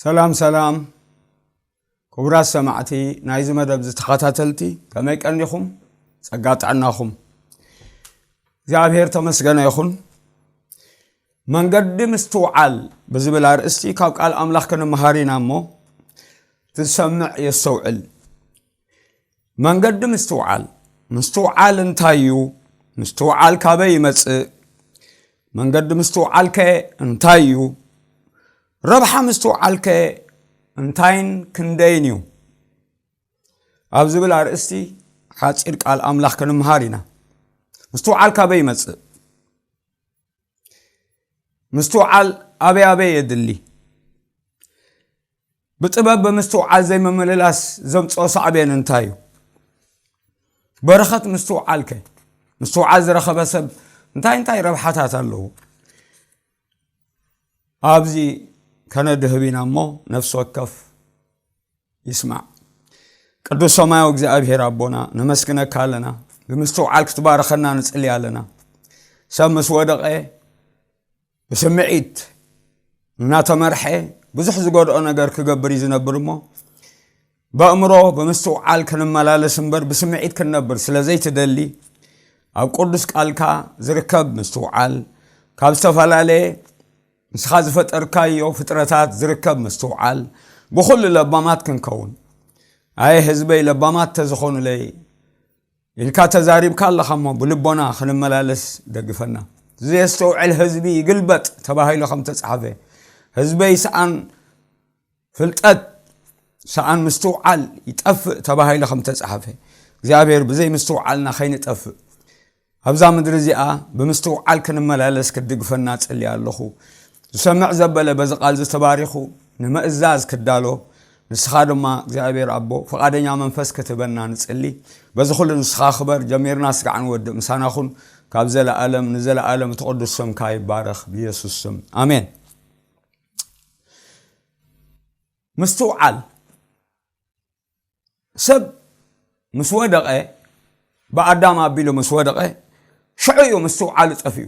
ሰላም ሰላም ክቡራት ሰማዕቲ ናይዚ መደብ ዝተኸታተልቲ፣ ከመይ ቀኒኹም? ጸጋ ጥዕናኹም እግዚኣብሔር ተመስገነ ይኹን። መንገዲ ምስትውዓል ብዝብል ኣርእስቲ ካብ ቃል ኣምላኽ ክንመሃር ኢና እሞ፣ ትሰምዕ የስተውዕል። መንገዲ ምስትውዓል። ምስትውዓል እንታይ እዩ? ምስትውዓል ካበይ ይመጽእ? መንገዲ ምስትውዓልከ እንታይ እዩ? ረብሓ ምስትውዓልከ እንታይን ክንደይን እዩ? ኣብ ዝብል ኣርእስቲ ሓጺር ቃል ኣምላኽ ክንምሃር ኢና። ምስትውዓል ካበይ ይመጽእ? ምስትውዓል ኣበይ ኣበይ የድሊ? ብጥበብ ብምስትውዓል ዘይምምልላስ ዘምጽኦ ሳዕቤን እንታይ እዩ? በረኸት ምስትውዓልከ? ምስትውዓል ዝረኸበ ሰብ እንታይ እንታይ ረብሓታት ኣለዎ? ኣብዚ ከነድህብ ኢና እሞ፣ ነፍሲ ወከፍ ይስማዕ። ቅዱስ ሰማያዊ እግዚኣብሔር ኣቦና፣ ነመስግነካ ኣለና። ብምስትውዓል ክትባርኸና ንጽሊ ኣለና። ሰብ ምስ ወደቐ ብስምዒት እናተመርሐ ብዙሕ ዝጎድኦ ነገር ክገብር እዩ ዝነብር እሞ፣ በእምሮ ብምስትውዓል ክንመላለስ እምበር ብስምዒት ክንነብር ስለ ዘይትደሊ፣ ኣብ ቅዱስ ቃልካ ዝርከብ ምስትውዓል፣ ካብ ዝተፈላለየ ንስኻ ዝፈጠርካዮ ፍጥረታት ዝርከብ ምስትውዓል፣ ብኹሉ ለባማት ክንከውን። ኣየ ህዝበይ፣ ለባማት ተዝኾኑለይ ኢልካ ተዛሪብካ ኣለኻ እሞ፣ ብልቦና ክንመላለስ ደግፈና። ዘየስተውዕል ህዝቢ ይግልበጥ ተባሂሉ ከም ተጻሕፈ፣ ህዝበይ ሰኣን ፍልጠት፣ ሰኣን ምስትውዓል ይጠፍእ ተባሂሉ ከም ተጻሕፈ፣ እግዚኣብሔር ብዘይ ምስትውዓልና ከይንጠፍእ፣ ኣብዛ ምድሪ እዚኣ ብምስትውዓል ክንመላለስ ክትድግፈና ጽሊ ኣለኹ። ዝሰምዕ ዘበለ በዚ ቃል ዝተባሪኹ ንምእዛዝ ክዳሎ፣ ንስኻ ድማ እግዚኣብሔር ኣቦ ፍቓደኛ መንፈስ ክትህበና ንጽሊ። በዚ ኩሉ ንስኻ ክበር፣ ጀሚርና ስጋዕ ንወድእ ምሳና ኩን። ካብ ዘለኣለም ንዘለኣለም እቲ ቅዱስ ስምካ ይባረኽ፣ ብየሱስ ስም ኣሜን። ምስትውዓል። ሰብ ምስ ወደቐ፣ ብኣዳም ኣቢሉ ምስ ወደቐ፣ ሽዑ እዩ ምስትውዓሉ ጠፊኡ።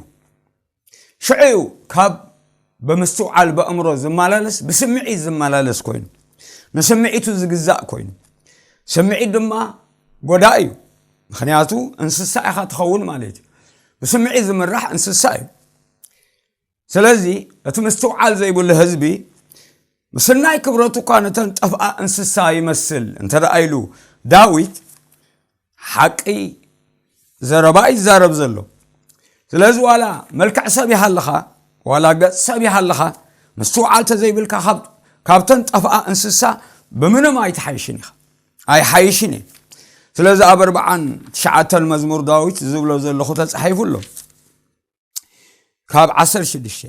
ሽዑ እዩ ካብ ብምስትውዓል በእምሮ ዝመላለስ፣ ብስምዒት ዝመላለስ ኮይኑ፣ ንስምዒቱ ዝግዛእ ኮይኑ። ስምዒት ድማ ጎዳኢ እዩ። ምኽንያቱ እንስሳ ኢኻ ትኸውን ማለት እዩ። ብስምዒት ዝምራሕ እንስሳ እዩ። ስለዚ እቲ ምስትውዓል ዘይብሉ ህዝቢ ምስናይ ክብረቱ እኳ ነተን ጠፍኣ እንስሳ ይመስል እንተ ደኣ ኢሉ ዳዊት፣ ሓቂ ዘረባ እዩ ዝዛረብ ዘሎ። ስለዚ ዋላ መልክዕ ሰብ ይሃልኻ፣ ዋላ ገጽ ሰብ ይሃልኻ፣ ምስትውዓል ተዘይብልካ ካብ-፣ ካብተን ጠፍኣ እንስሳ ብምንም ኣይትሓይሽን ኢኻ። ኣይሓይሽን እየ። ስለዚ ኣብ ኣርብዓን ትሽዓተን መዝሙር ዳዊት ዝብሎ ዘለኹ ተጻሒፉ ኣሎ። ካብ ዓሰርተ ሽዱሽተ፣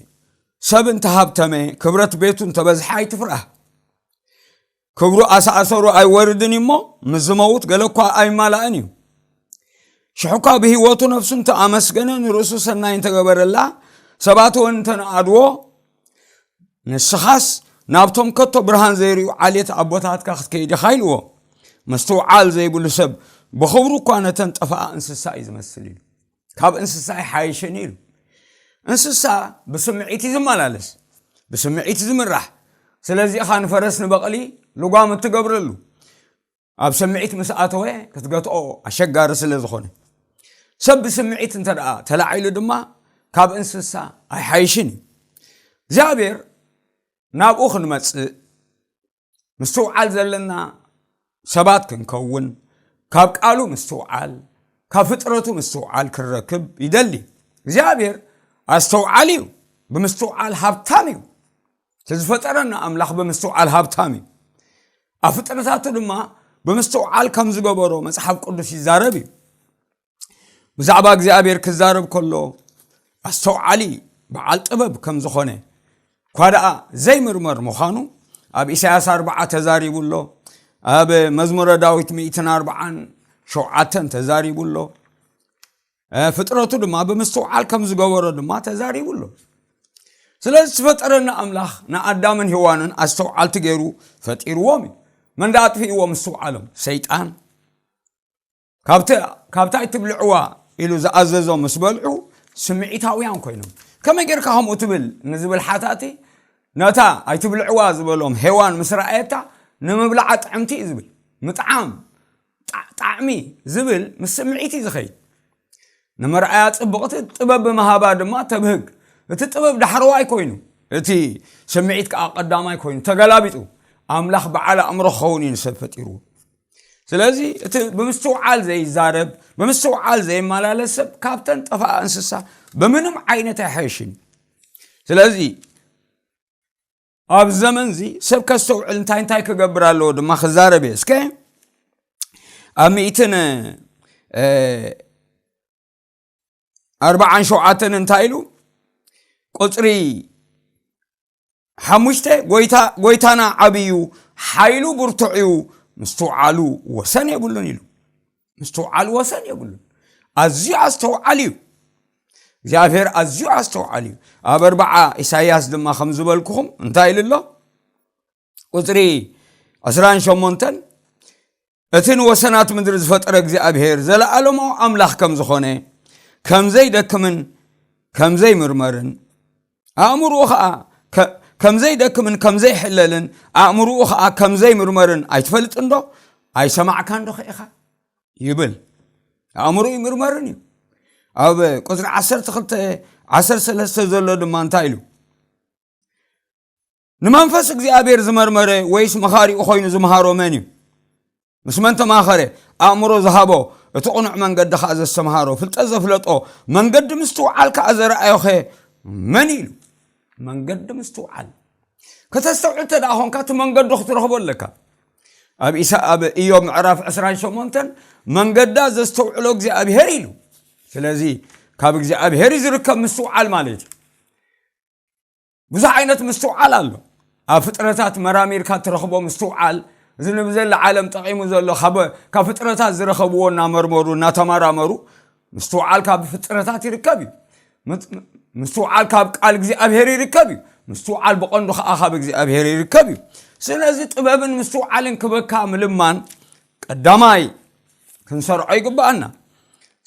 ሰብ እንተሃብተመ፣ ክብረት ቤቱ እንተበዝሐ ኣይትፍራህ። ክብሩ ኣሳእሰሩ ኣይወርድን እዩ እሞ፣ ምስ ዝመውት ገለ እኳ ኣይማላእን እዩ። ሽሕኳ ብህይወቱ ነፍሱ እንተኣመስገነ፣ ንርእሱ ሰናይ እንተገበረላ፣ ሰባት እውን እንተነኣድዎ፣ ንስኻስ ናብቶም ከቶ ብርሃን ዘይርእዩ ዓሌት ኣቦታትካ ክትከይድ ኢኻ ኢልዎ። ምስትውዓል ዘይብሉ ሰብ ብኽብሩ እኳ ነተን ጠፍኣ እንስሳ እዩ ዝመስል ኢሉ። ካብ እንስሳ ኣይሓይሽን ኢሉ። እንስሳ ብስምዒት እዩ ዝመላለስ፣ ብስምዒት እዩ ዝምራሕ። ስለዚ ኢኻ ንፈረስ ንበቕሊ ልጓም እትገብረሉ። ኣብ ስምዒት ምስ ኣተወ ክትገትኦ ኣሸጋሪ ስለ ዝኾነ። ሰብ ብስምዒት እንተ ደኣ ተላዒሉ ድማ ካብ እንስሳ ኣይሓይሽን እዩ። እግዚኣብሔር ናብኡ ክንመጽእ ምስትውዓል ዘለና ሰባት ክንከውን፣ ካብ ቃሉ ምስትውዓል፣ ካብ ፍጥረቱ ምስትውዓል ክንረክብ ይደሊ። እግዚኣብሔር ኣስተውዓሊ እዩ፣ ብምስትውዓል ሃብታም እዩ። እቲ ዝፈጠረና ኣምላኽ ብምስትውዓል ሃብታም እዩ። ኣብ ፍጥረታቱ ድማ ብምስትውዓል ከም ዝገበሮ መጽሓፍ ቅዱስ ይዛረብ እዩ። ብዛዕባ እግዚኣብሔር ክዛረብ ከሎ ኣስተውዓሊ በዓል ጥበብ ከም ዝኾነ እኳ ደኣ ዘይምርመር ምዃኑ ኣብ ኢሳያስ ኣርብዓ ተዛሪቡ ኣሎ። ኣብ መዝሙረ ዳዊት ሚእትን ኣርብዓን ሸውዓተን ተዛሪቡ ኣሎ። እ፣ ፍጥረቱ ድማ ብምስትውዓል ከም ዝገበሮ ድማ ተዛሪቡ ኣሎ። ስለዚ ዝፈጠረና ኣምላኽ ንኣዳምን ሄዋንን ኣስተውዓልቲ ገይሩ ፈጢርዎም እዩ። መን ደኣ ኣጥፊእዎ ምስትውዓሎም? ሰይጣን። ካብቲ፣ ካብታ ኣይትብልዕዋ ኢሉ ዝኣዘዞም ምስ በልዑ ስምዒታውያን ኮይኖም። ከመይ ጌርካ ከምኡ ትብል ንዝብል ሓታቲ ነታ ኣይትብልዕዋ ዝበሎም ሄዋን ምስ ረኣየታ፣ ንምብላዓ ጥዕምቲ እዩ ዝብል። ምጥዓም፣ ጣ-፣ ጣዕሚ ዝብል ምስ ስምዒት እዩ ዝኸይድ። ንመርኣያ ጽብቕቲ ጥበብ ብምሃባ ድማ ተብህግ። እቲ ጥበብ ዳሕረዋይ ኮይኑ፣ እቲ ስምዒት ከኣ ቀዳማይ ኮይኑ፣ ተገላቢጡ። ኣምላኽ በዓል ኣእምሮ ክኸውን እዩ ንሰብ ፈጢርዎ። ስለዚ እቲ ብምስትውዓል ዘይዛረብ፣ ብምስትውዓል ዘይመላለስ ሰብ ካብተን ጠፋኣ እንስሳ ብምንም ዓይነት ኣይሓይሽን። ስለዚ ኣብ ዘመንዚ ሰብ ከስተውዕል እንታይ እንታይ ክገብር ኣለዎ ድማ ክዛረብ እየ። እስከ ኣብ ሚእትን፣ እ፣ ኣርባዓን ሸውዓተን እንታይ ኢሉ? ቁጽሪ ሓሙሽተ፣ ጎይታ፣ ጎይታና ዓብዩ፣ ሓይሉ ብርቱዕ እዩ፣ ምስትውዓሉ ወሰን የብሉን ኢሉ። ምስትውዓሉ ወሰን የብሉን። ኣዝዩ ኣስተውዓሊ እዩ። እግዚኣብሔር ኣዝዩ ኣስተውዓሊ እዩ። ኣብ ኣርባዓ ኢሳይያስ ድማ ከም ዝበልኩኹም እንታይ ኢሉ ኣሎ? ቁጽሪ ዕስራን ሸሞንተን፣ እቲ ንወሰናት ምድሪ ዝፈጠረ እግዚኣብሔር ዘለኣለማዊ ኣምላኽ ከም ዝኾነ፣ ከም ዘይደክምን ከም ዘይምርመርን፣ ኣእምሮኡ ኸኣ ከ-፣ ከም ዘይደክምን ከም ዘይሕለልን፣ ኣእምሮኡ ኸኣ ከም ዘይምርመርን ኣይትፈልጥን ዶ? ኣይሰማዕካን ዶ ኸ ኢኻ? ይብል። ኣእምሮ ይምርመርን እዩ። ኣብ ቁጽሪ ዓሰርተ ክልተ፣ ዓሰርተ ሰለስተ ዘሎ ድማ እንታይ ኢሉ? ንመንፈስ እግዚኣብሔር ዝመርመረ ወይስ መኻሪኡ ኮይኑ ዝምሃሮ መን እዩ? ምስ መን ተማኸረ? ኣእምሮ ዝሃቦ፣ እቲ ቅኑዕ መንገዲ ኸኣ ዘስተምሃሮ፣ ፍልጠት ዘፍለጦ፣ መንገዲ ምስትውዓል ከኣ ዘረኣዮኸ መን ኢሉ? መንገዲ ምስትውዓል። ከተስተውዕል እንተ ደኣ ኾንካ፣ እቲ መንገዲ ክትረኽቦ ኣለካ። ኣብ ኢሳ-፣ ኣብ ኢዮብ ምዕራፍ ዕስራን ሸሞንተን፣ መንገዳ ዘስተውዕሎ እግዚኣብሔር ኢሉ። ስለዚ፣ ካብ እግዚኣብሔር እዩ ዝርከብ ምስትውዓል ማለት እዩ። ብዙሕ ዓይነት ምስትውዓል ኣሎ። ኣብ ፍጥረታት መራሚርካ ትረኽቦ ምስትውዓል፣ እዚ ንብዘላ ዓለም ጠቒሙ ዘሎ፣ ካብ፣ ካብ ፍጥረታት ዝረኸብዎ እናመርመሩ፣ እናተመራመሩ፣ ምስትውዓል ካብ ፍጥረታት ይርከብ እዩ። ምት-፣ ምስትውዓል ካብ ቃል እግዚኣብሔር ይርከብ እዩ። ምስትውዓል ብቐንዱ ኸዓ ካብ እግዚኣብሔር ይርከብ እዩ። ስለዚ ጥበብን ምስትውዓልን ክበካ ምልማን ቀዳማይ ክንሰርዖ ይግብኣና።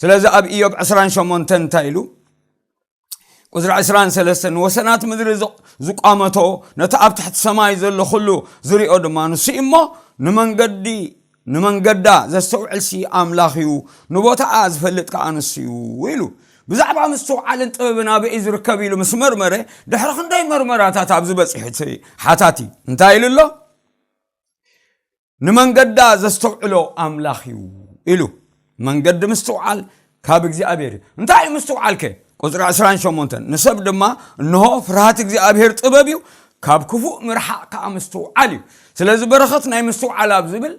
ስለዚ ኣብ ኢዮብ ዕስራን ሸሞንተን እንታይ ኢሉ? ቁጽሪ ዕስራን ሰለስተን፣ ንወሰናት ምድሪ ዝ-፣ ዝቋመቶ፣ ነቲ ኣብ ትሕቲ ሰማይ ዘሎ ኹሉ ዝሪኦ ድማ ንሱ እዩ እሞ፣ ንመንገዲ፣ ንመንገዳ ዘስተውዕልሲ ኣምላኽ እዩ፣ ንቦታኣ ዝፈልጥ ከኣ ንሱ እዩ ኢሉ። ብዛዕባ ምስትውዓልን ጥበብን ኣበይ እዩ ዝርከብ ኢሉ ምስ መርመረ፣ ድሕሪ ክንደይ መርመራታት ኣብዚ በጺሑ እቲ ሓታቲ እንታይ ኢሉ ኣሎ? ንመንገዳ ዘስተውዕሎ ኣምላኽ እዩ ኢሉ። መንገዲ ምስትውዓል ካብ እግዚኣብሔር እዩ። እንታይ እዩ ምስትውዓል ከ? ቁጽሪ ዕስራን ሸሞንተን፣ ንሰብ ድማ እንሆ ፍርሃት እግዚኣብሔር ጥበብ እዩ፣ ካብ ክፉእ ምርሓቕ ከኣ ምስትውዓል እዩ። ስለዚ በረኸት ናይ ምስትውዓል ኣብ ዝብል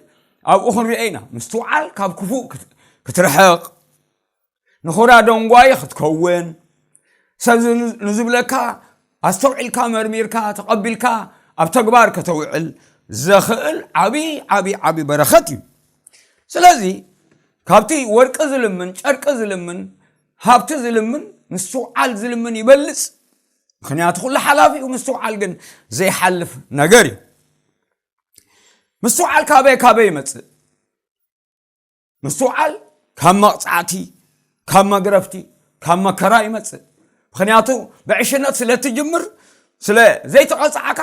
ኣብኡ ክንሪኦ ኢና። ምስትውዓል ካብ ክፉእ ክት-፣ ክትርሕቕ፣ ንኹራ ደንጓዪ ክትከውን፣ ሰብ ዝ-፣ ንዝብለካ ኣስተውዒልካ፣ መርሚርካ፣ ተቐቢልካ ኣብ ተግባር ከተውዕል ዘኽእል ዓቢ፣ ዓቢ፣ ዓቢ በረኸት እዩ። ስለዚ ካብቲ ወርቂ ዝልምን፣ ጨርቂ ዝልምን፣ ሃብቲ ዝልምን፣ ምስትውዓል ዝልምን ይበልጽ። ምኽንያቱ ኩሉ ሓላፊ እዩ፣ ምስትውዓል ግን ዘይሓልፍ ነገር እዩ። ምስትውዓል ካበይ፣ ካበይ ይመጽእ? ምስትውዓል ካብ መቕጻዕቲ፣ ካብ መግረፍቲ፣ ካብ መከራ ይመጽእ። ምኽንያቱ ብዕሽነት ስለ እትጅምር፣ ስለ ዘይተቐጻዕካ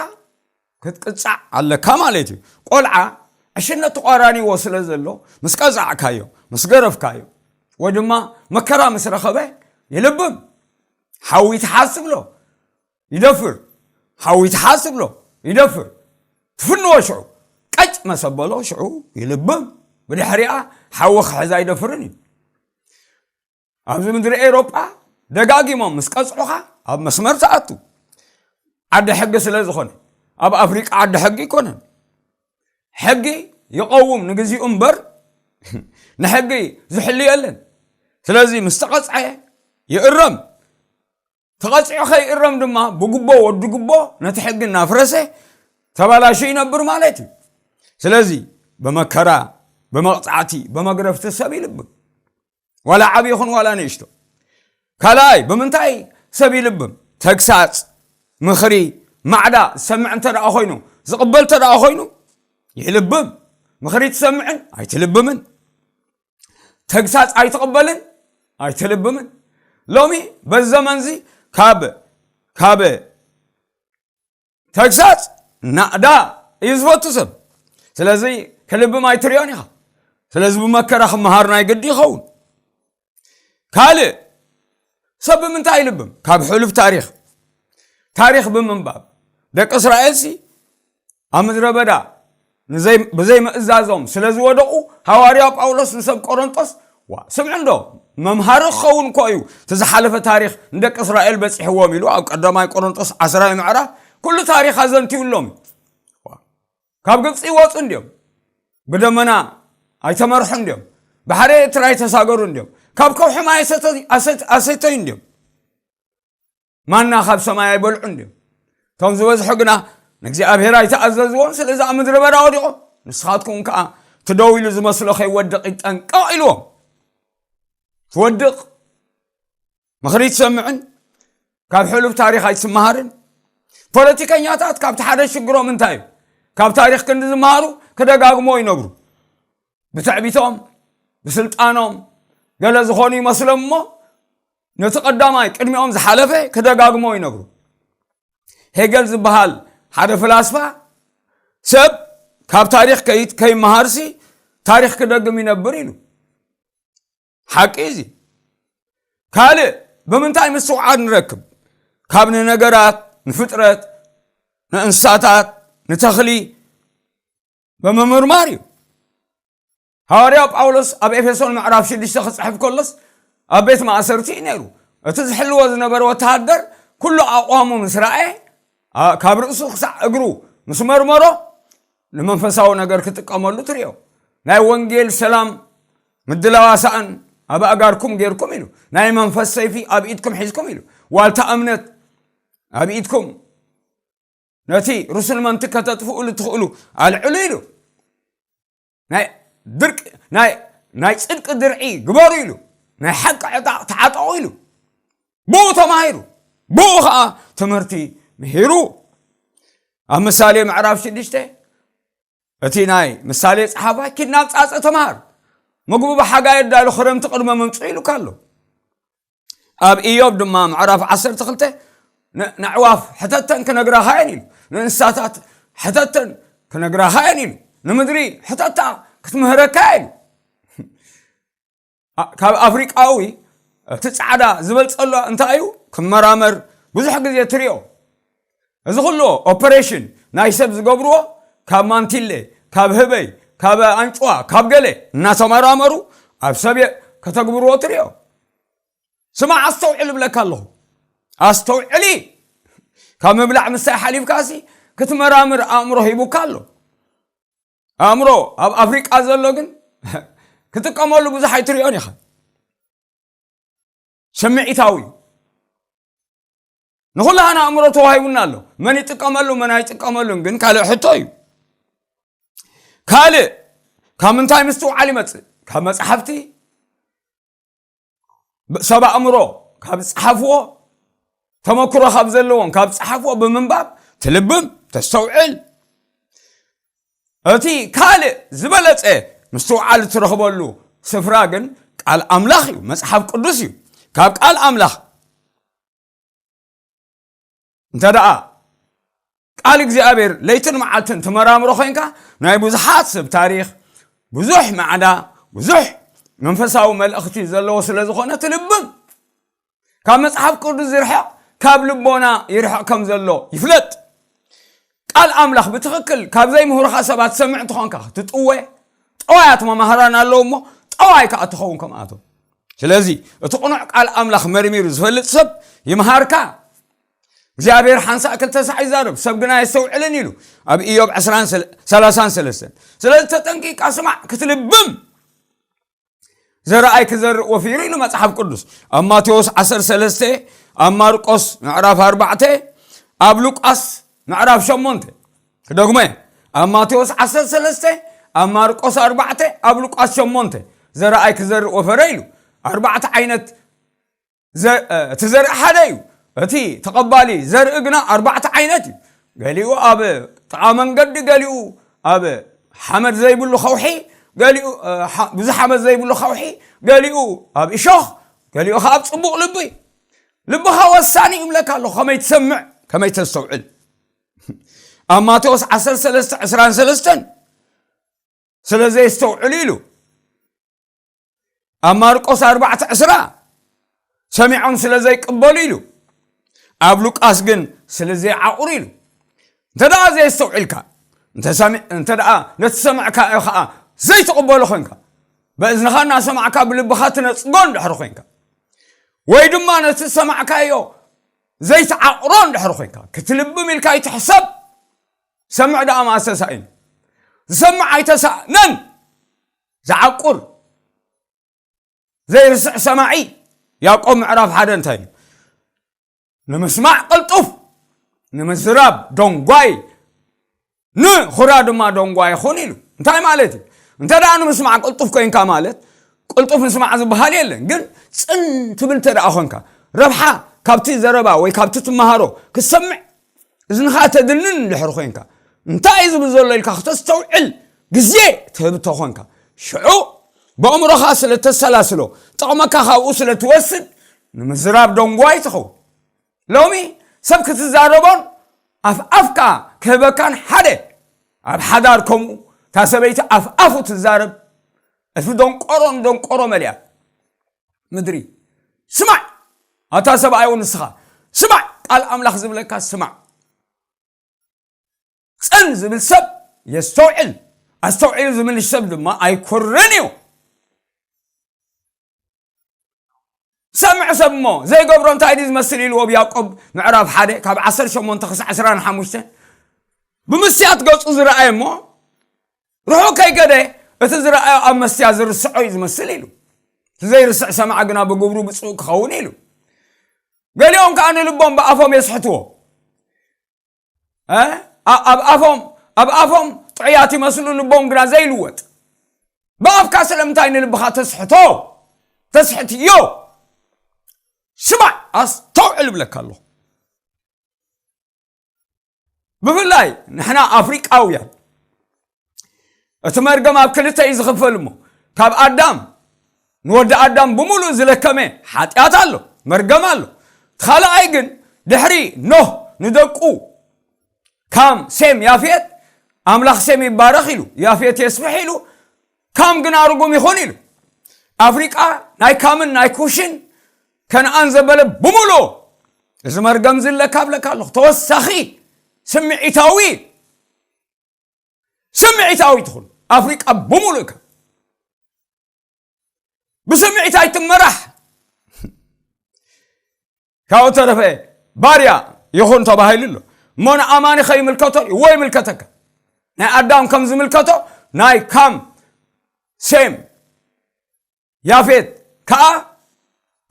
ክትቅጻዕ ኣለካ ማለት እዩ። ቆልዓ ዕሽነት ተቋራኒዎ ስለ ዘሎ፣ ምስ ቀጻዕካዮ፣ ምስ ገረፍካዮ፣ ወይ ድማ መከራ ምስ ረኸበ ይልብም። ሓዊ ትሓዝ ትብሎ፣ ይደፍር። ሓዊ ትሓዝ ትብሎ፣ ይደፍር። ትፍንዎ ሽዑ፣ ቀጭ መሰበሎ ሽዑ ይልብም። ብድሕሪኣ ሓዊ ክሕዝ ኣይደፍርን እዩ። ኣብዚ ምድሪ ኤውሮጳ ደጋጊሞም ምስ ቀጽዑኻ ኣብ መስመር ትኣቱ። ዓዲ ሕጊ ስለ ዝኾነ፣ ኣብ ኣፍሪቃ ዓዲ ሕጊ ኣይኮነን። ሕጊ ይቐውም ንግዚኡ እምበር፣ ንሕጊ ዝሕሉ የለን። ስለዚ ምስ ተቐጽዐ ይእረም። ተቐጺዑ ከይእረም ድማ ብጉቦ ወዲ ጉቦ ነቲ ሕጊ እናፍረሰ ተባላሹ ይነብር ማለት እዩ። ስለዚ ብመከራ፣ ብመቕጻዕቲ፣ ብመግረፍቲ ሰብ ይልብም። ዋላ ዓቢ ይኹን ዋላ ንእሽቶ። ካልኣይ፣ ብምንታይ ሰብ ይልብም? ተግሳጽ፣ ምኽሪ፣ ማዕዳ ዝሰምዕ እንተ ደኣ ኮይኑ፣ ዝቕበል እንተ ደኣ ኮይኑ፣ ይልብም። ምኽሪ ትሰምዕን ኣይትልብምን። ተግሳጽ ኣይትቕበልን ኣይትልብምን። ሎሚ በዚ ዘመንዚ ካብ፣ ካብ ተግሳጽ ናእዳ እዩ ዝፈቱ ሰብ። ስለዚ ክልብም ኣይትሪኦን ኢኻ። ስለዚ ብመከራ ክመሃር ናይ ግዲ ይኸውን። ካልእ ሰብ ብምንታይ ይልብም? ካብ ሕሉፍ ታሪኽ፣ ታሪኽ ብምንባብ። ደቂ እስራኤልሲ ኣብ ምድረ በዳ ንዘይ-፣ ብዘይ ምእዛዞም ስለ ዝወደቑ፣ ሃዋርያ ጳውሎስ ንሰብ ቆሮንጦስ፣ "ዋ፣ ስምዑ እንዶ፣ መምሃሪ ክኸውን እኮ እዩ፣ እቲ ዝሓለፈ ታሪኽ ንደቂ እስራኤል በጺሕዎም" ኢሉ ኣብ ቀዳማይ ቆሮንጦስ ዓስራይ ምዕራፍ ኩሉ ታሪኽ ኣዘንትዩሎም እዩ። ዋ፣ ካብ ግብጺ ይወጹ እንድዮም፣ ብደመና ኣይተመርሑ እንድዮም፣ ባሕሪ ኤርትራ ኣይተሳገሩ እንድዮም፣ ካብ ከውሒ ማይ ኣሰተ-፣ ኣሰት-፣ ኣሰተዩ እንድዮም። ማና ካብ ሰማይ ኣይበልዑ እንድዮም። እቶም ዝበዝሑ ግና ንእግዚኣብሔር ኣይተኣዘዝዎን፣ ስለዚ ኣብ ምድረ በዳ ወዲቖም። ንስኻትኩም ከኣ እቲ ደው ኢሉ ዝመስሎ ከይወድቕ ይጠንቀቕ ኢልዎም። ትወድቕ፣ ምኽሪ ትሰምዕን ካብ ሕሉፍ ታሪኽ ኣይትመሃርን። ፖለቲከኛታት ካብቲ ሓደ ሽግሮም እንታይ እዩ? ካብ ታሪኽ ክንዲ ዝመሃሩ ክደጋግሞ ይነብሩ። ብትዕቢቶም፣ ብስልጣኖም ገለ ዝኾኑ ይመስሎም እሞ፣ ነቲ ቀዳማይ ቅድሚኦም ዝሓለፈ ክደጋግሞ ይነብሩ። ሄገል ዝበሃል ሓደ ፍላስፋ፣ "ሰብ ካብ ታሪኽ ከይ-፣ ከይመሃርሲ ታሪኽ ክደግም ይነብር" ኢሉ። ሓቂ እዚ። ካልእ ብምንታይ ምስትውዓል ንረክብ? ካብ ንነገራት፣ ንፍጥረት፣ ንእንስሳታት፣ ንተኽሊ ብምምርማር እዩ። ሃዋርያው ጳውሎስ ኣብ ኤፌሶን ምዕራፍ ሽዱሽተ ክጽሕፍ ከሎስ ኣብ ቤት ማእሰርቲ እዩ ነይሩ። እቲ ዝሕልዎ ዝነበረ ወተሃደር ኩሉ ኣቕዋሙ ምስ ረኣየ፣ ኣ-፣ ካብ ርእሱ ክሳዕ እግሩ ምስ መርመሮ፣ ንመንፈሳዊ ነገር ክጥቀመሉ ትርእዮ። ናይ ወንጌል ሰላም ምድላዋ ሰኣን ኣብ ኣእጋርኩም ጌርኩም ኢሉ። ናይ መንፈስ ሰይፊ ኣብ ኢድኩም ሒዝኩም ኢሉ። ዋልታ እምነት ኣብ ኢድኩም፣ ነቲ ርሱን መንቲ ከተጥፍእሉ ትኽእሉ ኣልዕሉ ኢሉ። ናይ ድርቂ፣ ናይ፣ ናይ ጽድቂ ድርዒ ግበሩ ኢሉ። ናይ ሓቂ ዕጣቕ ተዓጠቑ ኢሉ። ብኡ ተማሂሩ፣ ብኡ ኸኣ ትምህርቲ ምሂሩ። ኣብ ምሳሌ ምዕራፍ ሽዱሽተ፣ እቲ ናይ ምሳሌ ጸሓፋይ፣ "ኪድ ናብ ጻጸ ተማሃር፣ ምግቢ ብሓጋይ ኣዳሉ፣ ክረምቲ ቅድመ ምምጽኡ" ኢሉካ ኣሎ። ኣብ ኢዮብ ድማ ምዕራፍ ዓሰርተ ክልተ፣ "ን-፣ ነዕዋፍ ሕተተን ክነግራኻ እየን" ኢሉ። "ንእንስሳታት ሕተተን ክነግራኻ እየን" ኢሉ። "ንምድሪ ሕተታ ክትምህረካ እያ" ኢሉ። ኣ-፣ ካብ ኣፍሪቃዊ እቲ ጻዕዳ ዝበልጸሉ እንታይ እዩ? ክመራመር ብዙሕ ግዜ ትሪኦ። እዚ ኩሉ ኦፐሬሽን ናይ ሰብ ዝገብርዎ፣ ካብ ማንቲለ፣ ካብ ህበይ፣ ካብ ኣንጭዋ፣ ካብ ገለ እናተመራመሩ ኣብ ሰብ የ-፣ ከተግብርዎ ትሪኦ። ስማዕ፣ ኣስተውዕል እብለካ ኣለኹ። ኣስተውዕሊ። ካብ ምብላዕ ምስታይ ሓሊፍካሲ ክትመራምር ኣእምሮ ሂቡካ ኣሎ። ኣእምሮ ኣብ ኣፍሪቃ ዘሎ ግን ክትጥቀመሉ ብዙሕ ኣይትሪኦን ኢኻ። ስምዒታዊ እዩ። ንኹላህና ኣእምሮ ተዋሂቡና ኣሎ። መን ይጥቀመሉ፣ መን ኣይጥቀመሉን ግን ካልእ ሕቶ እዩ። ካልእ፣ ካብ ምንታይ ምስትውዓል ይመጽእ? ካብ መጽሓፍቲ፣ ብ-፣ ሰብ ኣእምሮ ካብ ዝጸሓፍዎ፣ ተመክሮ ካብ ዘለዎም ካብ ዝጸሓፍዎ ብምንባብ ትልብም፣ ተስተውዕል። እቲ ካልእ ዝበለጸ ምስትውዓል እትረኽበሉ ስፍራ ግን ቃል ኣምላኽ እዩ፣ መጽሓፍ ቅዱስ እዩ። ካብ ቃል ኣምላኽ እንተ ደኣ ቃል እግዚኣብሔር ለይትን መዓልትን ትመራምሮ ኮይንካ፣ ናይ ብዙሓት ሰብ ታሪኽ፣ ብዙሕ ማዕዳ፣ ብዙሕ መንፈሳዊ መልእኽቲ ዘለዎ ስለ ዝኾነ ትልብም። ካብ መጽሓፍ ቅዱስ ዝርሕቕ ካብ ልቦና ይርሕቕ ከም ዘሎ ይፍለጥ። ቃል ኣምላኽ ብትኽክል ካብ ዘይምህሩኻ ሰባት ትሰምዕ እንተኾንካ፣ ክትጥወ፣ ጠዋያት መማህራን ኣለዉ እሞ፣ ጠዋይ ከኣ ትኸውን ከምኣቶም። ስለዚ፣ እቲ ቅኑዕ ቃል ኣምላኽ መርሚሩ ዝፈልጥ ሰብ ይምሃርካ። እግዚኣብሔር ሓንሳእ ክልተ ሳዕ ይዛረብ፣ ሰብ ግና ኣየስተውዕልን ኢሉ ኣብ ኢዮብ ዕስራን ሰለ-፣ ሰላሳን ሰለስተን። ስለዚ ተጠንቂቕካ ስማዕ፣ ክትልብም። "ዘረኣይ ክዘርእ ወፊሩ" ኢሉ መጽሓፍ ቅዱስ ኣብ ማቴዎስ ዓሰርተ ሰለስተ፣ ኣብ ማርቆስ ምዕራፍ ኣርባዕተ፣ ኣብ ሉቃስ ምዕራፍ ሸሞንተ። ክደግሞ እየ። ኣብ ማቴዎስ ዓሰርተ ሰለስተ፣ ኣብ ማርቆስ ኣርባዕተ፣ ኣብ ሉቃስ ሸሞንተ፣ "ዘረኣይ ክዘርእ ወፈረ" ኢሉ። ኣርባዕተ ዓይነት ዘ-፣ እ፣ እቲ ዘርኢ ሓደ እዩ። እቲ ተቐባሊ ዘርኢ ግና ኣርባዕተ ዓይነት እዩ። ገሊኡ ኣብ ጥቓ መንገዲ፣ ገሊኡ ኣብ ሓመድ ዘይብሉ ከውሒ፣ ገሊኡ፣ እ፣ ሓ-፣ ብዙሕ ሓመድ ዘይብሉ ከውሒ፣ ገሊኡ ኣብ እሾኽ፣ ገሊኡ ኸዓ ኣብ ጽቡቕ ልቢ። ልብኻ ወሳኒ እዩ እብለካ ኣለኹ፣ ከመይ ትሰምዕ፣ ከመይ ተስተውዕል። ኣብ ማቴዎስ ዓሰርተ ሰለስተ ዕስራን ሰለስተን ስለ ዘየስተውዕሉ ኢሉ፣ ኣብ ማርቆስ ኣርባዕተ ዕስራ ሰሚዖም ስለ ዘይቅበሉ ኢሉ፣ ኣብ ሉቃስ ግን ስለ ዘይዓቑሩ ኢሉ። እንተ ደኣ ዘየስተውዒልካ፣ እንተ ሰሚ-፣ እንተ ደኣ ነቲ ሰማዕካዮ ኸኣ ዘይትቕበሎ ኾንካ፣ በእዝንኻ እናሰማዕካ ብልብኻ ትነጽጎ እንድሕር ኾንካ፣ ወይ ድማ ነቲ ሰማዕካዮ ዘይትዓቑሮ እንድሕር ኾንካ፣ ክትልብም ኢልካ ኣይትሕሰብ። ሰምዕ ደኣ መኣሰሳኢን ዝሰምዕ ኣይተሳእነን። ዝዓቁር ዘይርስዕ ሰማዒ። ያዕቆብ ምዕራፍ ሓደ እንታይ ኢሉ? ንምስማዕ ቅልጡፍ፣ ንምዝራብ ደንጓይ፣ ንኹራ ድማ ደንጓይ ይኹን ኢሉ። እንታይ ማለት እዩ? እንተ ደኣ ንምስማዕ ቅልጡፍ ኮይንካ ማለት፣ ቅልጡፍ ምስማዕ ዝበሃል የለን። ግን ጽን ትብል እንተ ደኣ ኾንካ፣ ረብሓ ካብቲ ዘረባ ወይ ካብቲ ትመሃሮ ክትሰምዕ እዝንኻ ተድንን እንድሕር ኮይንካ፣ እንታይ እዩ ዝብል ዘሎ ኢልካ ክተስተውዕል ግዜ ትህብ እንተኾንካ፣ ሽዑ ብኣእምሮኻ ስለ ተሰላስሎ፣ ጥቕመካ ካብኡ ስለ ትወስድ፣ ንምዝራብ ደንጓይ ትኸውን። ሎሚ ሰብ ክትዛረቦን ኣፍ ኣፍካ ክህበካን ሓደ። ኣብ ሓዳር ከምኡ፣ እታ ሰበይቲ ኣፍ ኣፉ ትዛረብ፣ እፍ ደንቆሮን ደንቆሮ መሊኣ ምድሪ። ስማዕ፣ ኣታ ሰብኣይ እውን ንስኻ ስማዕ፣ ቃል ኣምላኽ ዝብለካ ስማዕ። ጽን ዝብል ሰብ የስተውዕል፣ ኣስተውዒሉ ዝምልሽ ሰብ ድማ ኣይኩርን እዩ። ሰምዕ ሰብ እሞ ዘይገብሮ እንታይ ድዩ ዝመስል ኢልዎ ኣብ ያዕቆብ ምዕራፍ ሓደ ካብ ዓሰርተ ሸሞንተ ክሳዕ ዕስራን ሓሙሽተን። ብምስትያት ገጹ ዝረኣየ እሞ ርሑቕ ከይከደ እቲ ዝረኣዮ ኣብ መስትያት ዝርስዖ እዩ ዝመስል ኢሉ። እቲ ዘይርስዕ ሰማዕ ግና ብግብሩ ብፁዕ ክኸውን ኢሉ። ገሊኦም ከኣ ንልቦም ብኣፎም የስሕትዎ። እ? ኣ-፣ ኣብ ኣፎም፣ ኣብ ኣፎም ጥዑያት ይመስሉ፣ ልቦም ግና ዘይልወጥ። ብኣፍካ ስለምንታይ ንልብኻ ተስሕቶ? ተስሕትዮ? ስማዕ፣ ኣስተውዕል እብለካ ኣለኹ። ብፍላይ ንሕና ኣፍሪቃውያን እቲ መርገም ኣብ ክልተ እዩ ዝኽፈል እሞ፣ ካብ ኣዳም ንወዲ ኣዳም ብምሉእ ዝለከመ ሓጢኣት ኣሎ፣ መርገም ኣሎ። እቲ ካልኣይ ግን ድሕሪ ኖህ ንደቁ ካም፣ ሴም፣ ያፌት፣ ኣምላኽ ሴም ይባረኽ ኢሉ፣ ያፌት የስፍሕ ኢሉ፣ ካም ግና ርጉም ይኹን ኢሉ። ኣፍሪቃ ናይ ካምን ናይ ኩሽን ከነኣን ዘበለ ብምሉኡ እዚ መርገም ዝለካ እብለካ ኣለኹ። ተወሳኺ ስምዒታዊ፣ ስምዒታዊ ትኹን ኣፍሪቃ ብምሉእካ ብስምዒት ኣይትመራሕ። ካብኡ ተረፈ ባርያ ይኹን ተባሂሉ ኣሎ። እሞ ንኣማኒ ከይምልከቶ እዩ ወይ ይምልከተካ? ናይ ኣዳም ከም ዝምልከቶ ናይ ካም፣ ሴም፣ ያፌት ከኣ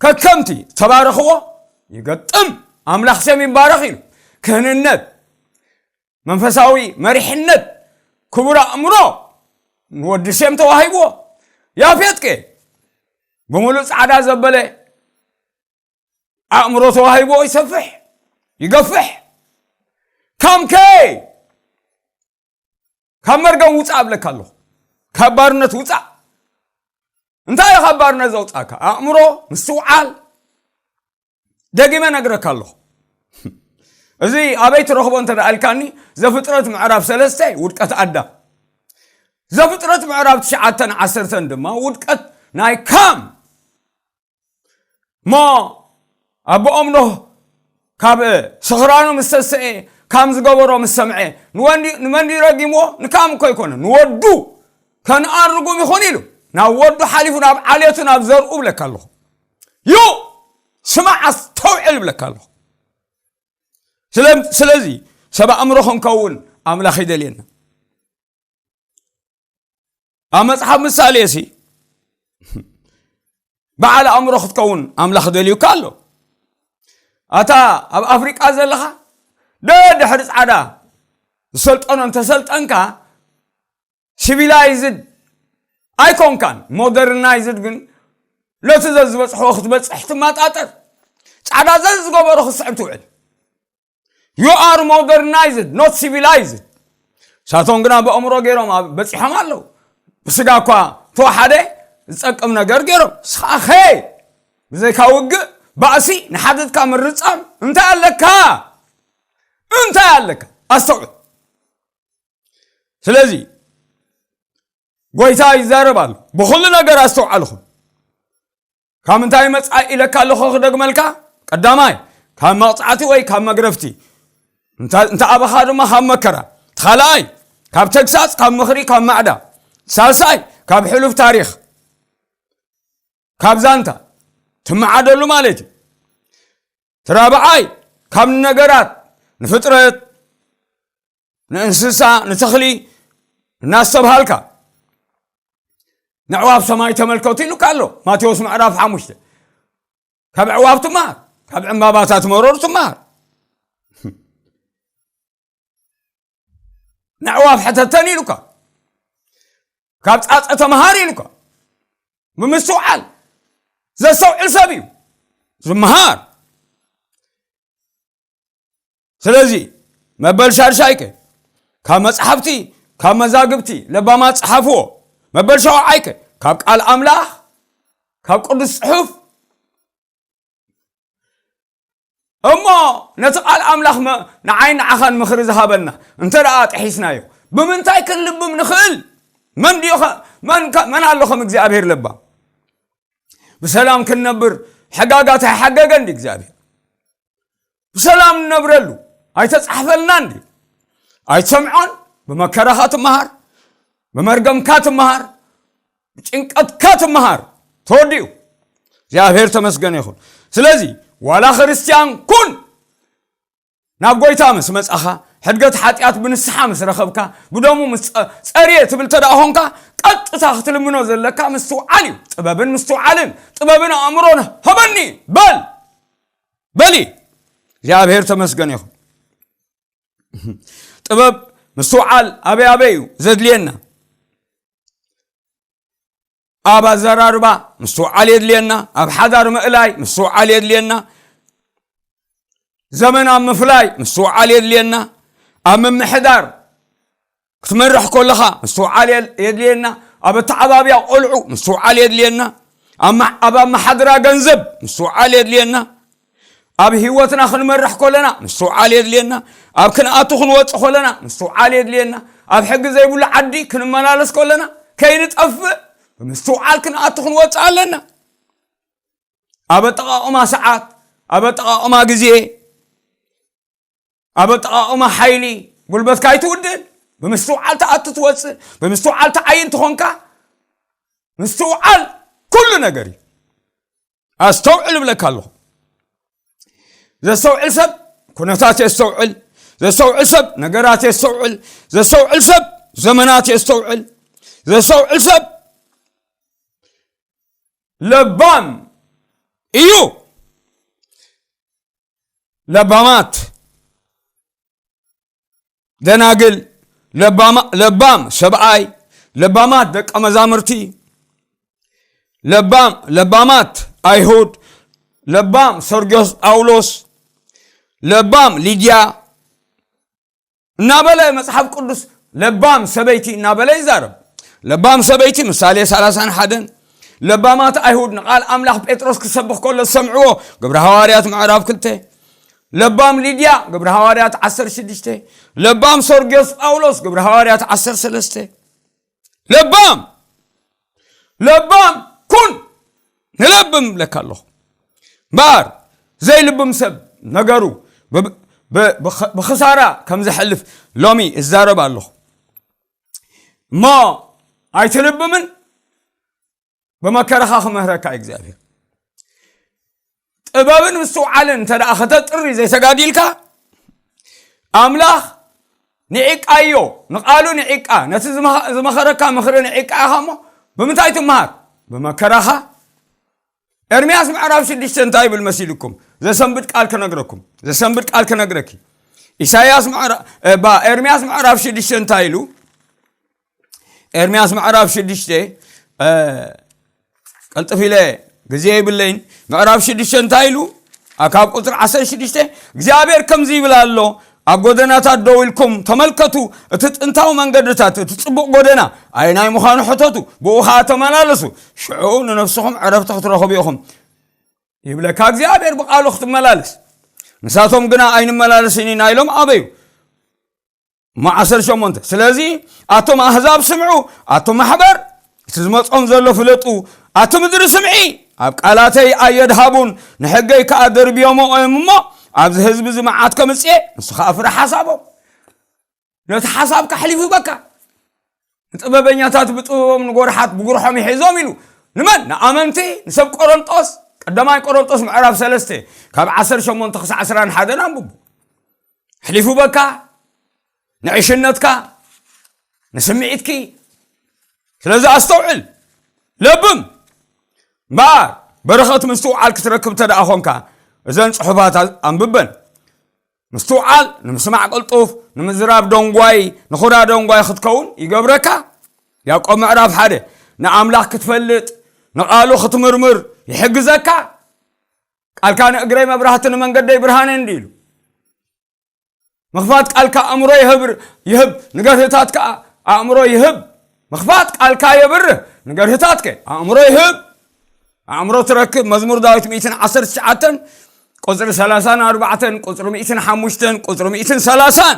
ከከምቲ ተባረኽዎ ይገጥም። ኣምላኽ ሴም ይባረኽ ኢሉ። ክህንነት፣ መንፈሳዊ መሪሕነት፣ ክቡር ኣእምሮ ንወዲ ሴም ተዋሂብዎ። ያፌት ከ ብምሉእ ጻዕዳ ዘበለ ኣእምሮ ተዋሂብዎ ይሰፍሕ፣ ይገፍሕ። ካም ከ ካብ መርገም ውጻእ እብለካ ኣለኹ። ካብ ባርነት ውጻእ። እንታይ እዩ ካብ ባርነት ዘውጻእካ? ኣእምሮ፣ ምስትውዓል። ደጊመ ነግረካ ኣለኹ። እዚ ኣበይ ትረኽቦ እንተ ደኣ ኢልካኒ፣ ዘፍጥረት ምዕራፍ ሰለስተ ውድቀት ኣዳም። ዘፍጥረት ምዕራፍ ትሽዓተን ዓሰርተን ድማ ውድቀት ናይ ካም። እሞ ኣቦኦም ኖህ ካብ ስኽራኑ ምስ ተሰኤ፣ ካም ዝገበሮ ምስ ሰምዐ፣ ንወንዲ-፣ ንመን ድዩ ረጊምዎ? ንካም እኮ ኣይኮነን፣ ንወዱ ከነኣን ርጉም ይኹን ኢሉ፣ ናብ ወዱ ሓሊፉ፣ ናብ ዓሌቱ፣ ናብ ዘርኡ እብለካ ኣለኹ። ዩ፣ ስማዕ፣ ኣስተውዕል እብለካ ኣለኹ። ስለ-፣ ስለዚ ሰብ ኣእምሮ ክንከውን ኣምላኽ ይደልየና። ኣብ መጽሓፍ ምሳሌ ሲ በዓል ኣእምሮ ክትከውን ኣምላኽ ደልዩካ ኣሎ። ኣታ ኣብ ኣፍሪቃ ዘለኻ፣ ደድሕሪ ጻዕዳ ዝሰልጠኖ እንተሰልጠንካ፣ ሲቪላይዝድ ኣይኮንካን። ሞደርናይዝድ ግን ነቲ ዘዝበጽሕዎ ክትበጽሕ ትመጣጠር። ጻዕዳ ዘዝገበሮ ክትስዕብ ትውዕል። You are modernized, not civilized። ሳቶም ግና ብኣእምሮ ገይሮም ኣብ-፣ በጺሖም ኣለዉ። ብስጋ እኳ ተወሓደ ዝጠቅም ነገር ገይሮም። ንስኻ ኸ ብዘይካ ውግእ፣ ባእሲ፣ ንሓትትካ ምርጻም እንታይ ኣለካ? እንታይ ኣለካ? ኣስተውዕል። ስለዚ ጎይታ ይዛረብ ኣሎ። ብኹሉ ነገር ኣስተውዓልኹም። ካብ ምንታይ መጻኢ ኢለካ ኣለኹ ክደግመልካ? ቀዳማይ ካብ መቕጻዕቲ ወይ ካብ መግረፍቲ፣ እንተ ኣበኻ ድማ ካብ መከራ። እቲ ካልኣይ ካብ ተግሳጽ፣ ካብ ምኽሪ፣ ካብ ማዕዳ። ሳልሳይ ካብ ሕሉፍ ታሪኽ፣ ካብ ዛንታ ትመዓደሉ ማለት እዩ። እቲ ራብዓይ ካብ ነገራት፣ ንፍጥረት፣ ንእንስሳ፣ ንተኽሊ እናስተብሃልካ፣ ንዕዋፍ ሰማይ ተመልከቱ ኢሉካ ኣሎ ማቴዎስ ምዕራፍ ሓሙሽተ። ካብ ኣዕዋፍ ትመሃር፣ ካብ ዕምባባታት መሮር ትመሃር። ንዕዋፍ ሕተተን ኢሉካ፣ ካብ ጻጸ ተመሃር ኢሉካ። ብምስትውዓል ዘስተውዕል ሰብ እዩ ዝመሃር። ስለዚ መበል ሻድሻይከ ካብ መጽሓፍቲ፣ ካብ መዛግብቲ ለባማት ጸሓፍዎ። መበል ሸውዓይከ ካብ ቃል ኣምላኽ፣ ካብ ቅዱስ ጽሑፍ። እሞ ነቲ ቃል ኣምላኽ መ-፣ ንዓይ ንዓኻን ምኽሪ ዝሃበና እንተ ደኣ ጥሒስናዮ፣ ብምንታይ ክንልብም ንኽእል? መን ድዩ ኸ-፣ መን ከ-፣ መን ኣሎ ከም እግዚኣብሔር ለባም? ብሰላም ክንነብር ሕጋጋት ኣይሓገገን ድዩ እግዚኣብሔር? ብሰላም ንነብረሉ ኣይተጻሕፈልና እንዲ? ኣይትሰምዖን? ብመከራኻ ትመሃር፣ ብመርገምካ ትመሃር፣ ብጭንቀትካ ትመሃር። ተወዲኡ። እግዚኣብሔር ተመስገነ ይኹን። ስለዚ ዋላ ክርስትያን ኩን፣ ናብ ጎይታ ምስ መጻኻ፣ ሕድገት ሓጢኣት ብንስሓ ምስ ረኸብካ፣ ብደሙ ምስ ጸ-፣ ጸርየ ትብል እንተ ደኣ ኾንካ፣ ቀጥታ ክትልምኖ ዘለካ ምስትውዓል እዩ። ጥበብን ምስትውዓልን፣ ጥበብን ኣእምሮን ሃበኒ በል። በሊ። እግዚኣብሔር ተመስገን ይኹን። ጥበብ፣ ምስትውዓል ኣበይ ኣበይ እዩ ዘድልየና? ኣብ ኣዘራርባ ምስትውዓል የድልየና፣ ኣብ ሓዳር ምእላይ ምስትውዓል የድልየና፣ ዘመን ኣብ ምፍላይ ምስትውዓል የድልየና፣ ኣብ ምምሕዳር ክትመርሕ ከለኻ ምስትውዓል የል-፣ የድልየና፣ ኣብ ኣተዓባብያ ቆልዑ ምስትውዓል የድልየና፣ ኣብ ማ-፣ ኣብ ኣመሓድራ ገንዘብ ምስትውዓል የድልየና፣ ኣብ ህይወትና ክንመርሕ ከለና ምስትውዓል የድልየና፣ ኣብ ክንኣቱ ክንወጽእ ከለና ምስትውዓል የድልየና፣ ኣብ ሕጊ ዘይብሉ ዓዲ ክንመላለስ ከለና ከይንጠፍእ ብምስትውዓል ክንኣቱ ክንወጽእ ኣለና። ኣብ ኣጠቓቕማ ሰዓት፣ ኣብ ኣጠቓቕማ ግዜ፣ ኣብ ኣጠቓቕማ ሓይሊ፣ ጉልበትካ ኣይትውድእን። ብምስትውዓል ትኣቱ ትወጽእ፣ ብምስትውዓል ትዓይን ትኾንካ። ምስትውዓል ኩሉ ነገር እዩ። ኣስተውዕል እብለካ ኣለኹ። ዘስተውዕል ሰብ ኩነታት የስተውዕል፣ ዘስተውዕል ሰብ ነገራት የስተውዕል፣ ዘስተውዕል ሰብ ዘመናት የስተውዕል፣ ዘስተውዕል ሰብ ለባም እዩ። ለባማት ደናግል፣ ለባማ-፣ ለባም ሰብኣይ፣ ለባማት ደቀ መዛሙርቲ፣ ለባም፣ ለባማት ኣይሁድ፣ ለባም ሰርግዮስ ጳውሎስ፣ ለባም ሊድያ እናበለ መጽሓፍ ቅዱስ ለባም ሰበይቲ እናበለ ይዛረብ። ለባም ሰበይቲ ምሳሌ ሰላሳን ሓደን፣ ለባማት ኣይሁድ ንቓል ኣምላኽ ጴጥሮስ ክሰብኽ ከሎ ዝሰምዕዎ፣ ግብሪ ሃዋርያት ምዕራፍ ክልተ። ለባም ሊድያ፣ ግብሪ ሃዋርያት ዓሰርተ ሽዱሽተ። ለባም ሰርግዮስ ጳውሎስ፣ ግብሪ ሃዋርያት ዓሰርተ ሰለስተ። ለባም፣ ለባም ኩን፣ ንለብም እብለካ ኣለኹ። እምበኣር ዘይልብም ሰብ ነገሩ ብ-፣ ብ-፣ ብኸ-፣ ብኽሳራ ከም ዘሕልፍ ሎሚ እዛረብ ኣለኹ። እሞ ኣይትልብምን፣ ብመከራኻ ክምህረካ እዩ እግዚኣብሔር። ጥበብን ምስትውዓልን እንተ ደኣ ከተጥሪ ዘይተጋዲልካ፣ ኣምላኽ ንዒቃዮ፣ ንቓሉ ንዒቃ፣ ነቲ ዝመኸ-፣ ዝመኸረካ ምኽሪ ንዒቃ ኢኻ እሞ፣ ብምንታይ ትመሃር? ብመከራኻ። ኤርምያስ ምዕራፍ ሽዱሽተ እንታይ ይብል መሲልኩም? ዘሰንብድ ቃል ክነግረኩም፣ ዘሰንብድ ቃል ክነግረኪ። ኢሳይያስ ምዕራ-፣ እ፣ ባ-፣ ኤርምያስ ምዕራፍ ሽዱሽተ እንታይ ኢሉ? ኤርምያስ ምዕራፍ ሽዱሽተ፣ እ፣ ቀልጥፍ ኢለ ግዜ የብለይን። ምዕራፍ ሽዱሽተ እንታይ ኢሉ? ኣ፣ ካብ ቁጽሪ ዓሰርተ ሽዱሽተ፣ እግዚኣብሔር ከምዚ ይብል ኣሎ፣ ኣብ ጎደናታት ደው ኢልኩም ተመልከቱ፣ እቲ ጥንታዊ መንገድታት፣ እቲ ጽቡቕ ጎደና ኣየናይ ምዃኑ ሕተቱ፣ ብኡ ኸኣ ተመላለሱ፣ ሽዑ ንነፍስኹም ዕረፍቲ ክትረኽቡ ኢኹም ይብለካ እግዚኣብሔር። ብቓሉ ክትመላለስ፣ ንሳቶም ግና ኣይንመላለስን ኢና ኢሎም ኣበዩ። እሞ ዓሰርተ ሸሞንተ፣ ስለዚ ኣቶም ኣህዛብ ስምዑ፣ ኣቶም ማሕበር እቲ ዝመጾም ዘሎ ፍለጡ፣ ኣቲ ምድሪ ስምዒ፣ ኣብ ቃላተይ ኣየድሃቡን ንሕገይ ከኣ ደርብዮሞ እዮም እሞ ኣብዚ ህዝቢ እዚ መዓት ከምጽኤ ንሱ ከኣ ፍረ ሓሳቦም። ነቲ ሓሳብ ከሕሊፉ በካ ንጥበበኛታት ብጥበቦም ንጎርሓት ብጉርሖም ይሒዞም ኢሉ ንመን ንኣመንቲ ንሰብ ቆሮንጦስ ቀዳማይ ቆሮንጦስ ምዕራፍ ሰለስተ ካብ ዓሰርተ ሸሞንተ ክሳዕ ዕስራን ሓደን ኣንብቡ። ሕሊፉ በካ ንዕሽነትካ ንስምዒትኪ። ስለዚ ኣስተውዕል ለብም እምበኣር በረኸት ምስትውዓል ክትረክብ እንተ ደኣ ኾንካ እዘን ጽሑፋት ኣንብበን። ምስትውዓል ንምስማዕ ቅልጡፍ ንምዝራብ ደንጓይ ንኹራ ደንጓይ ክትከውን ይገብረካ። ያዕቆብ ምዕራፍ ሓደ ንኣምላኽ ክትፈልጥ ንቓሉ ክትምርምር ይሕግዘካ። ቃልካ ንእግረይ መብራህቲ ንመንገደይ ብርሃነ እንዲ ኢሉ ምኽፋት ቃልካ ኣእምሮ ይህብ ይህብ ንገርህታት ከኣ ኣእምሮ ይህብ። ምኽፋት ቃልካ የብርህ ንገርህታትከ ኣእምሮ ይህብ። ኣእምሮ ትረክብ። መዝሙር ዳዊት ሚእትን ዓሰርተ ትሽዓተን ቁጽሪ ሰላሳን ኣርባዕተን ቁጽሪ ሚእትን ሓሙሽተን ቁጽሪ ሚእትን ሰላሳን።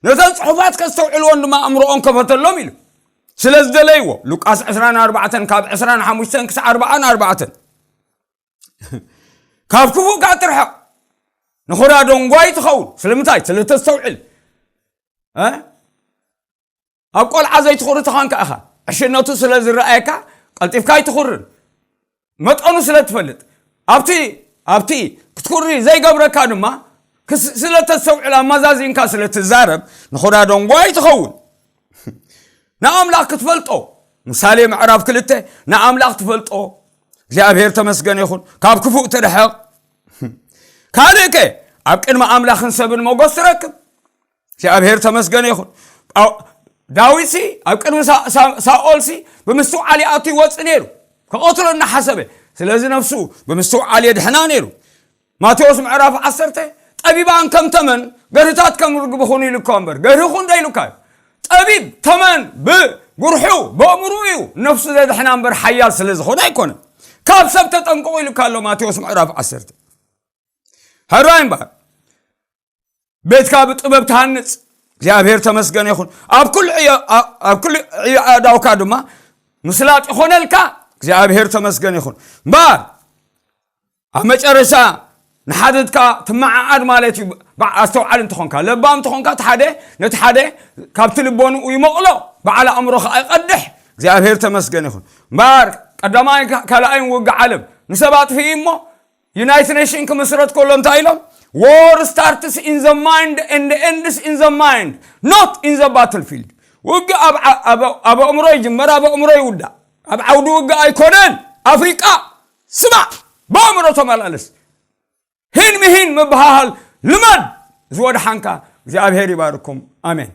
ነተን ጽሑፋት ከስተውዕልዎን ድማ ኣእምሮኦም ከፈተሎም ኢሉ ስለ ዝደለይዎ ሉቃስ ዕስራን ኣርባዕተን ካብ ዕስራን ሓሙሽተን ክሳዕ ኣርባዓን ኣርባዕተን። ካብ ክፉእ ከኣ ትርሕቕ ንኹራ ደንጓይ ትኸውን። ስለምንታይ ስለ ተስተውዕል ኣብ ቆልዓ ዘይትኹሪ ተኾንካ ኢኻ። ዕሽነቱ ስለ ዝረኣየካ ቀልጢፍካ ኣይትኹርን። መጠኑ ስለ ትፈልጥ ኣብቲ ኣብቲ ክትኩሪ ዘይገብረካ ድማ ስለ ተስተውዕል ኣመዛዚንካ ስለ ትዛረብ ንኹዳ ደንጓይ ትኸውን። ንኣምላኽ ክትፈልጦ ምሳሌ ምዕራፍ ክልተ ንኣምላኽ ትፈልጦ እግዚኣብሔር ተመስገን ይኹን ካብ ክፉእ ትርሕቕ። ካልእ ከ ኣብ ቅድሚ ኣምላኽን ሰብን ሞገስ ትረክብ። እግዚኣብሔር ተመስገን ይኹን። ዳዊትሲ ኣብ ቅድሚ ሳኦልሲ ብምስትውዓል ይኣቱ ይወፅእ ነይሩ ክቐትሎ እናሓሰበ። ስለዚ ነፍሱ ብምስትውዓል የድሕና ነይሩ። ማቴዎስ ምዕራፍ ዓሰርተ ጠቢባን ከም ተመን ገርህታት ከም ርግብ ኹኑ ኢሉካ እምበር ገርሂ ኹን ዶ ኢሉካ እዩ። ጠቢብ ተመን ብጉርሑ በእምሩ እዩ ነፍሱ ዘድሕና እምበር ሓያል ስለ ዝኾነ ኣይኮነን። ካብ ሰብ ተጠንቅቑ ኢሉካ ኣሎ ማቴዎስ ምዕራፍ ዓሰርተ። ሕራይ እምበኣር ቤትካ ብጥበብ ትሃንጽ እግዚኣብሔር ተመስገን ይኹን። ኣብ ኩሉ ዕዮ ኣእዳውካ ድማ ምስላጥ ይኾነልካ እግዚኣብሔር ተመስገን ይኹን። እምበኣር ኣብ መጨረሻ ንሓደትካ ትመዓዓድ ማለት እዩ። ኣስተውዓል እንተኾንካ ለባም እንተኾንካ ሓደ ነቲ ሓደ ካብቲ ልቦንኡ ይመቕሎ በዓል ኣእምሮ ከዓ ይቐድሕ። እግዚኣብሔር ተመስገን ይኹን። እምበኣር ቀዳማይ ካልኣይን ውግእ ዓለም ንሰብ ኣጥፍኢ እሞ ዩናይትድ ኔሽን ክምስረት ከሎ እንታይ ኢሎም? War starts in the mind and ends in the mind, not in the battlefield። ውግእ ኣብ ኣእምሮ ይጅመር ኣብ ኣእምሮ ይውዳእ። ኣብ ዓውዲ ውግእ ኣይኮነን። ኣፍሪቃ ስማዕ ብኣእምሮ ተመላለስ። ሂን ምሂን ምብሃሃል ልመድ። ዝወድሓንካ እግዚኣብሔር ይባርኩም። ኣሜን።